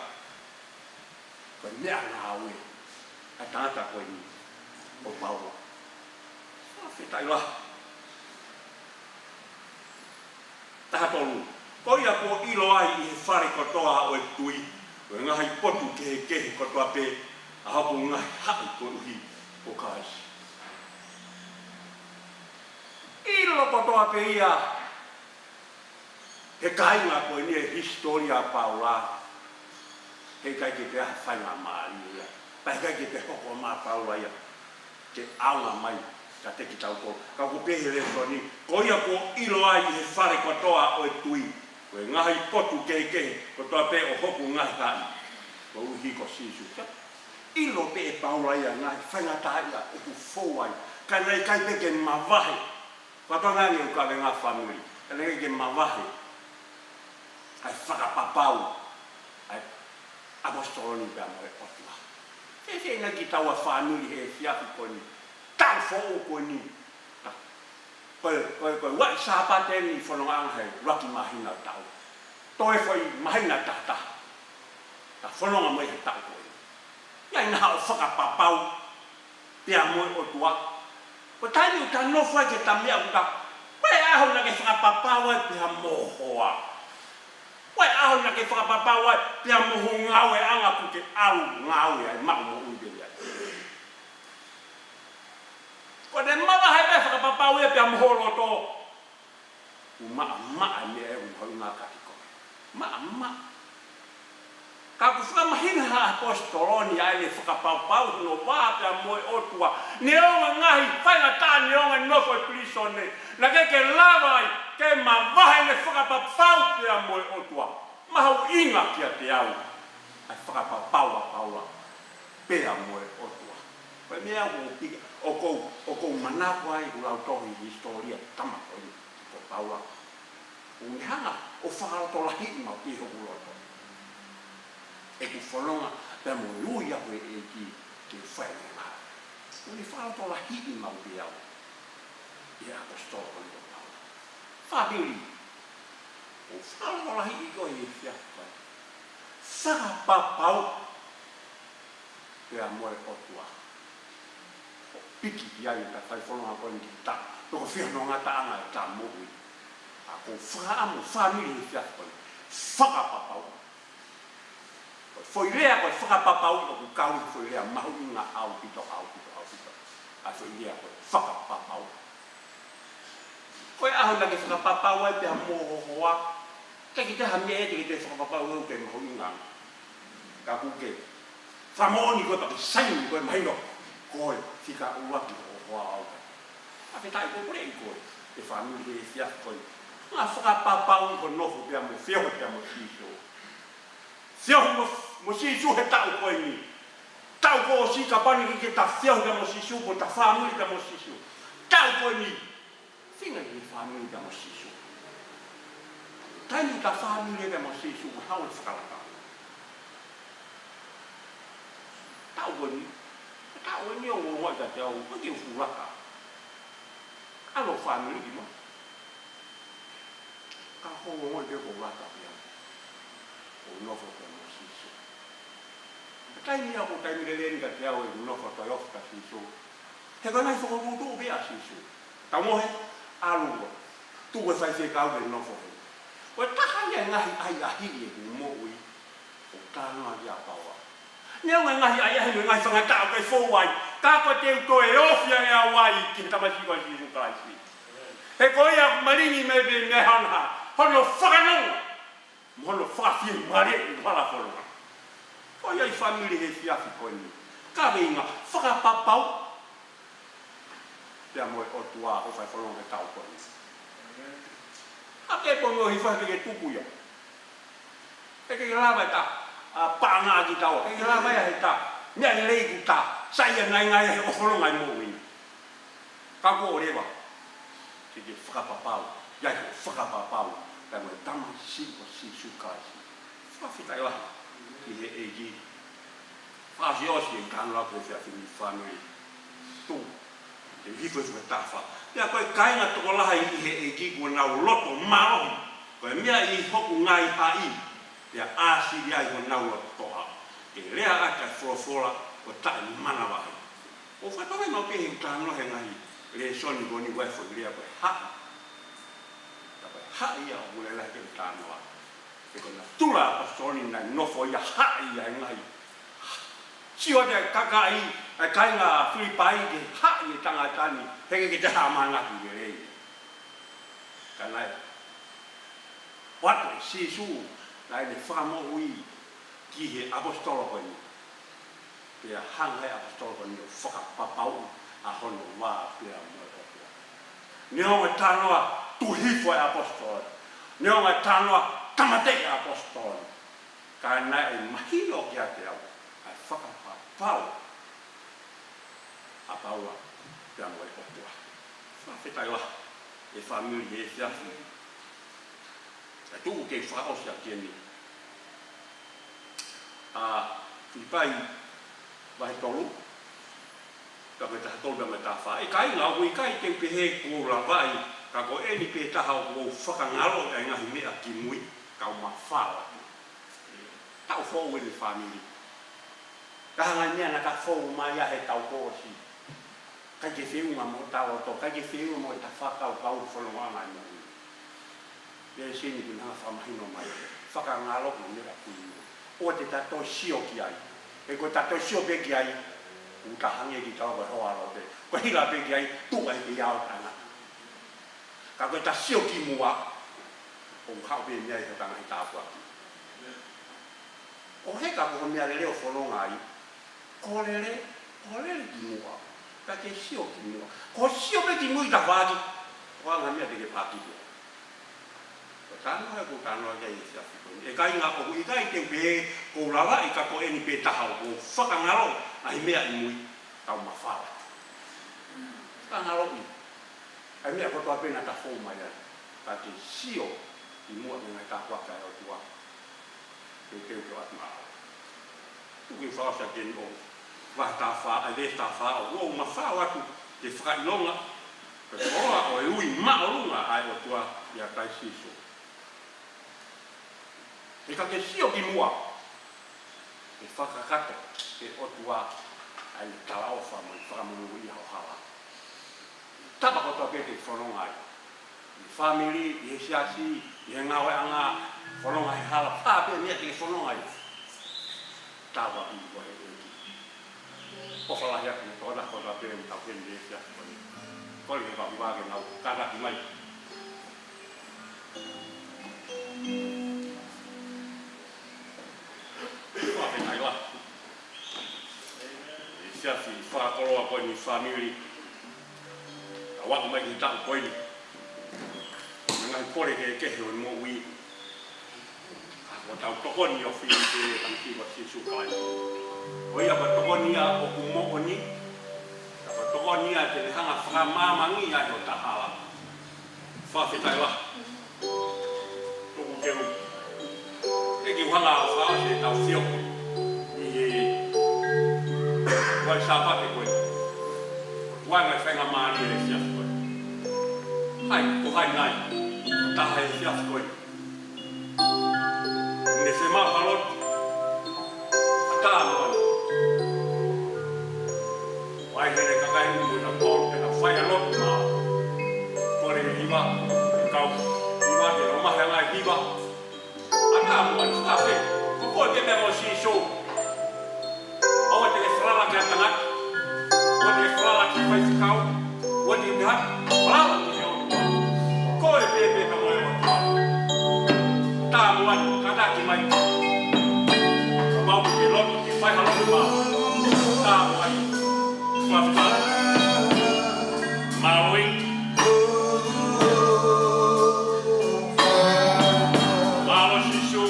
ko e meʻangāue ʻa e tangata ko eni ko Paula. Fakafetaʻi lahi. Taha tolu. Ko ia kuo ʻilo ai ʻi he fale kotoa ʻo e tui, ko e ngaahi potu kehekehe kotoa pē ʻa hoku ngaahi haʻu koeʻuhi ko Kalaisi. ʻIlo kotoa pē ia he kāinga ko eni e hisitōlia ʻa Paula, heʻikai ke toe ʻi ai ha faingamālie ia. Pea heʻikai ke toe hoko mai ʻa Paula ia ke ʻaonga mai kiate kitautolu. Ka ʻoku pehē lēsoni, ko ia kuo ʻilo ai ʻi he fale kotoa ʻo e tui, ko e ngaahi potu kehekehe kotoa pē ʻo hoku ngaahi haʻu koeʻuhi ko Sīsū. Ka ʻilo pē ʻe Paula ia ngaahi faingataʻaʻia ʻoku fou ai. Ka naʻe ʻikai pē ke mavahe. Fakatokangaʻi ange ʻoku kaveinga fāmili. Ka naʻe ʻikai ke mavahe ʻa e fakapapau ʻa e ʻaposetolo ni pea mo e ʻOtua. Fēfē nai kitaua fāmili he efiafi ko eni, taʻu foʻou ko eni. Ko e, ko e, ko e ua ʻi Sāpate ni fononga ʻanga he ʻuluaki māhina ʻo e taʻu. Toe foʻi māhina ʻe taha taha. Ka fononga mai he taʻu ko eni. ʻI ai nai haʻo fakapapau pea mo e ʻOtua? Ko e taimi ʻoku ta nofo ai ke ta meʻa ʻoku ta, ko e ʻaho naʻa ke fakapapau ai pea mo ho hoa? Ko e ʻaho naʻa ke fakapapau ai pea mo ho ngāueʻanga ʻoku ke ʻalu ngāue ai, maʻu moʻui pē ai? Ko ʻene mavahe pē fakapapau ia pea mo ho loto, ʻoku maʻamaʻa e meʻa ʻoku mahuʻinga kiate koe. Maʻamaʻa. Ka ʻoku fakamahino ʻe he ʻaposetolo ni ʻa ʻene fakapapau hono vā pea mo e ʻOtua. Neongo e ngaahi faingataʻa, neongo e nofo ʻi pilīsone, naʻe ʻikai ke lava ai ke mavahe ʻene fakapapau pea mo e ʻOtua. Mahuʻinga kiate au ʻa e fakapapau ʻa Paula pea mo e ʻOtua. Ko e meʻa ʻoku ou piki, ʻoku ou, ʻoku ou manako ai ʻeku lau tohi hisitōlia tama ko eni ko Paula. ʻOku ne hanga ʻo fakalotolahiʻi maʻu pē hoku loto. ʻEku fononga pea mo e ui ʻa e ʻEiki ke fai e ngāue. ʻOku ne fakalotolahiʻi maʻu pē au ʻi he ʻaposetolo ko eni ko Paula. Fāmili, ʻoku fakalotolahiʻi koe ʻi he efiafi ko eni. Fakapapau pea mo e ʻOtua. ʻO piki ki ai ʻeta fai fononga ko eni ki ta, toko fiha no ngataʻanga ʻeta moʻui. ʻA ko e fakaʻamu fāmili he efiafi ko eni. Fakapapau. Ko e foʻi lea ko e fakapapau ʻoku kau he foʻi lea mahuʻinga ʻaupito, ʻaupito, ʻaupito. ʻA e foʻi lea ko e fakapapau. Ko e ʻaho naʻa ke fakapapau ai pea mo ho hoa, ʻikai ke toe ha meʻa ia te ke toe fakapapau ʻoku ke mahuʻinga. Ka kuo ke fakamoʻoni koe pea ke saini koe, mahino, ko e fika ʻuluaki ho hoa au. Fakafetaʻi, ko e kole ʻi koe, ʻe fāmili, he efiafi ko eni, ke fakapapauʻi hoʻo nofo pea mo, feohi pea mo Sīsū. Feohi mo, mo Sīsū he taʻu ko eni. Taʻu kuo ʻosi, kapau naʻe ʻikai ke ta feohi pea mo Sīsū, mo ta fāmili pea mo Sīsū, taʻu ko eni, feinga ke fāmili pea mo Sīsū. Taimi ta fāmili pea mo Sīsū, ko e hā e fakalaka? Taʻu ko eni, taʻu ko eni ʻoku ou ongoʻi kiate au, ʻoku ʻikai ke u fuʻu laka. ʻAlu ʻo fāmili ki mā. Ka ʻoku ou ongoʻi pē ʻoku ou laka pē au. ʻOku ou nofo pē mo Sīsū. Taimi ia ko e taimi lelei eni kiate au ʻeku nofo ʻo toe ofi kia Sīsū. He ko e ngaahi fokotuʻutuʻu pē ʻa Sīsū. Tau mohe, ʻalu ʻo tuku e faifekau ke nofo heni. Ko e taha ia e ngaahi ʻahiʻahi ʻi heʻeku moʻui, ʻoku ou talanoa ki ai ʻa Paula. Neongo e ngaahi ʻahiʻahi mo e ngaahi faingataʻa ʻoku ke fou ai, ka ʻoku ou toe ofi ange au ai ki he tamasiʻi ko Sīsū Kalaisi. He ko ia ʻoku malingi mei he, mei he hono hā, hono fakanonga mo hono fakafiemālieʻi ʻi he hala fononga. Ko ia ʻi fāmili he efiafi ko eni, kaveinga, fakapapau pea mo e ʻOtua hoʻo fai fononga he taʻu ko eni. ʻA ke pono hifo he ke tuku ia. He ʻikai ke lava ʻe ta, ʻa, paʻanga ʻaki taua. He ʻikai ke lava ia he ta, meʻa lelei kuo ta saiʻia nai ngai he ʻo fononga ʻi moʻui ni. Ka kuo ʻoleva ke ke fakapapau, ʻi ai hoʻo fakapapau pea mo e tamasiʻi ko Sīsū Kalaisi. Fakafetaʻi lahi ki he ʻEiki. Fakaʻosiʻosi e talanoa ko e efiafi ni, fāmili. Tuku ke hifo hifo e tafa. Pea ko e kāinga tokolahi ʻi he ʻEiki kuo nau loto mālohi, ko e meʻa ʻi hoku ngaahi haʻi, pea ʻāsili ai honau loto toʻa ke lea ʻaki ʻa e folofola ʻo taʻemanavahē. ʻOku ou fakatokangaʻi maʻu pē he talanoa he ngaahi lēsoni ko eni ʻa e foʻi lea ko e haʻi. Ka ko e haʻi ia ʻoku lelei ke talanoa. He ko e natula ʻa e ʻaposetolo ni naʻe nofo ia ʻo haʻi ʻa e ngaahi. Sio atu e kakai, e kāinga Filipai ki he haʻi e tangata ni, he ʻikai ke toe hā mānaki lelei. Ka naʻe ʻoatu ʻe Sīsū, naʻa ne fakamoʻui ki he ʻaposetolo ko eni. Pea hanga ʻe he ʻaposetolo ko eni ʻo fakapapauʻi ʻa hono vā pea mo e ʻOtua. Neongo e talanoa tuku hifo e ʻaposetolo, neongo e talanoa tāmateʻi e ʻaposetolo, ka naʻe mahino kiate au ʻa e fakapapau ʻa Paula pea mo e ʻOtua. Fakafetaʻi lahi e fāmili he efiafi. Ka tuku ke fakaʻosi ʻaki eni ʻa Filipai vahe tolu, ka ko e taha tolu pea mo e taha fā. ʻE kāinga, ʻoku ʻikai te u pehē kuo u lavaʻi, ka ko eni pē taha ʻoku ou fakangaloʻi ʻa e ngaahi meʻa kimui, kau mafao atu. Taʻu foʻou eni fāmili. Ka hangē ia naʻa ta fou mai ai he taʻu kuo ʻosi. ʻIkai ke feʻunga mo hota loto, ʻikai ke feʻunga mo hota fakakaukau fononga mai mo. Lēsoni ʻoku ne hanga fakamahino mai, fakangaloʻi e meʻa kimui. ʻOua te ta toe sio ki ai. He ko ʻeta toe sio pē ki ai, ʻoku ta hangē kita ko e hoa loto pē. Ko e hila pē ki ai, tuʻu ai pē ia ʻo tanga. Ka ko ʻeta sio ki muʻa, ʻoku haʻu pē meʻa ʻi hota ngaahi tāpuaki. ʻO heka ko e meʻa lelei ʻo fononga ai, ko e lele, ko e lele ki muʻa. Ka ke sio ki muʻa. Ko e sio pē ki mui tafaʻaki, ko e anga meʻa te ke pāki ko. Ko e talanoa ʻoku ou talanoa ki ai he efiafi ko eni. ʻE kāinga, ʻoku ʻikai te u pehē kuo u lavaʻi, ka ko eni pē taha ʻoku ou fakangaloʻi ʻa e meʻa ʻi mui, kau mafao atu. Fakangaloʻi ʻa e meʻa kotoa pē naʻa ta fou mai ai. Ka ke sio ki muʻa ki he ngaahi tāpuaki ʻa e ʻOtua. Ke teu ke ʻoatu maʻau. Tuku ke fakaʻosi ʻaki eni ʻo vahe taha fā, ʻa e veesi taha fā, ʻoku ou mafao atu ke fakaʻilonga ko e koloa ʻo e ui māʻolunga ʻa e ʻOtua ʻia Kalaisi Sīsū. He ka ke sio ki muʻa, ʻe fakakakato ʻe he ʻOtua ʻa ʻene talaʻofa mo e fakamonūʻia ho hala. Tapa kotoa pē te ke fononga ai. ʻI he fāmili, ʻi he siasi, ʻi he ngāueʻanga, fononga he hala, fā pē meʻa te ke fononga ai. Tāpuaki koe ʻe he ʻEiki. ʻOfa lahi atu ki he tokotaha kotoa pē ʻoku tau kei he efiafi ko eni. Kole ke fakavā ke nau kātaki mai. Fakafetaʻi lahi. Siasi fakakoloa ko eni fāmili. Ka ua mai ki taʻu ko eni. Ngaahi kole kehekehe ʻo e moʻui. Ka ʻoku tau tokoni ʻo fili ke ʻamusiva Sīsū Kalaisi. Ko ia ʻoku tokoni ia ʻoku moʻoni. Ka ʻoku tokoni ia te ne hanga fakamāmangia ʻo tahala. Fakafetaʻi lahi. Tuku ke u. Ke ke uhanga ʻo fakaʻosi ʻetau sio. ʻI he ʻaho Sāpate ko eni. Ua ngaahi faingamālie ʻi he siasi ko eni. Hai, ko hai nai. Taha ʻi he siasi ko eni. Ne se mau halot. Ata moana. Wai hele kakai mu na tol te na fai a lot ma. Kole hiva, kau hiva, ke lo mahe ngai hiva. Ata moana, tafe. Ko ko te mea mo Sīsū. ʻOua te ke falala ki ha tangata. ʻOua te ke falala ki faifekau. ʻOua te ke falala ki he ʻOtua. Ko e pēpē ka mo e ʻOtua. Tāmuani, kātaki mai. Mau ke lotu ke fai ha lotu mau. Tāmuani. Fakafetaʻi. Mālō e. Mālō Sīsū.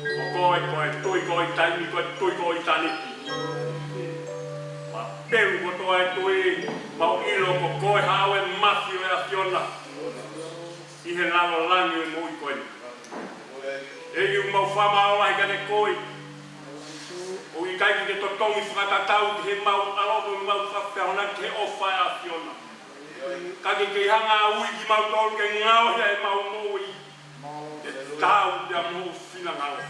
Ko koe ko e tui ko e taimi, ko e tui ko e ʻitāniti. Mapelu kotoa e tui, mau ʻilo ko koe haʻo e mafi ʻo e ʻAfiona ʻi he lalo langi ʻo e moʻui ko eni. ʻEiki, ʻoku mau fakamālō lahi kiate koe. ʻOku ʻikai ke ke totongi fakatatau ki heʻemau ʻalu mo ʻemau fakafehoanaki ki he ʻofa ʻa e ʻAfiona. Ka ke kei hanga ʻo ui kimautolu ke ngaohi ʻemau moʻui ke tau pea mo hoʻo finangalo.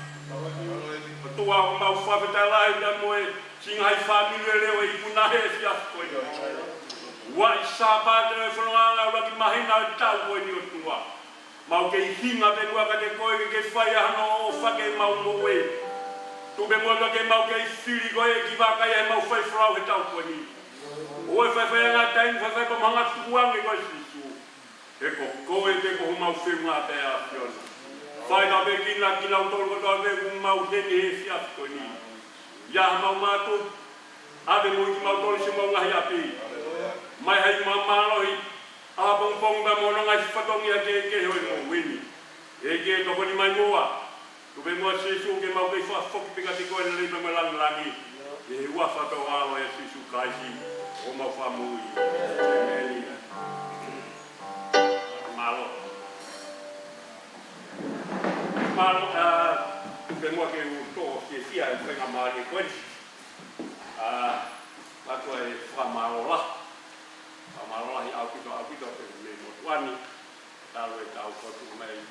ʻOtua, ʻoku mau fakafetaʻi lahi pea mo e siʻi ngaahi fāmili ʻo e leʻo ʻi he ikuna he efiafi ko eni. Ua ʻi Sāpate ʻo e fononga ʻuluaki māhina ʻo e taʻu ko eni, ʻOtua. Mau kei hinga pē muʻa kiate koe ke ke fai ʻa hono ʻofa ki heʻemau moʻui. Tuku pē muʻa ke mau kei fili koe ʻEiki, vakai ʻemau fai folau he taʻu ko eni. ʻOua ʻe faifai ange ha taimi, faifai pē mo ha ngaahi tukuange koe Sīsū. He ko koe pē ko homau feʻunga pē ʻa e ʻAfiona. Fai tāpuekina kinautolu kotoa pē ʻoku mau ʻi heni he efiafi ko eni. ʻI ai haʻamau mātuku, ʻave mo kimautolu siʻomau ngaahi ʻapi. ʻOmai ha mālohi ʻapongipongi pea mo hono ngaahi fatongia kehekehe ʻo e moʻui ni. ʻEiki, tokoni mai muʻa. Tuku pē muʻa Sīsū ke mau kei fakafoki pē kiate koe ʻa e lelei pea mo e lāngilangi. ʻI he huafa ʻo ho ʻAlo ʻa Sīsū Kalaisi, ko homau Fakamoʻui. ʻĒmeni. Mālō. Mālō, ā, tuku pē muʻa ke u toʻo fiefia e faingamālie ko eni. Ā, ʻoatu e fakamālō lahi. Fakamālō lahi ʻaupito, ʻaupito pē mei he motuʻa ni. Talu e taʻu ʻoku tuʻu mai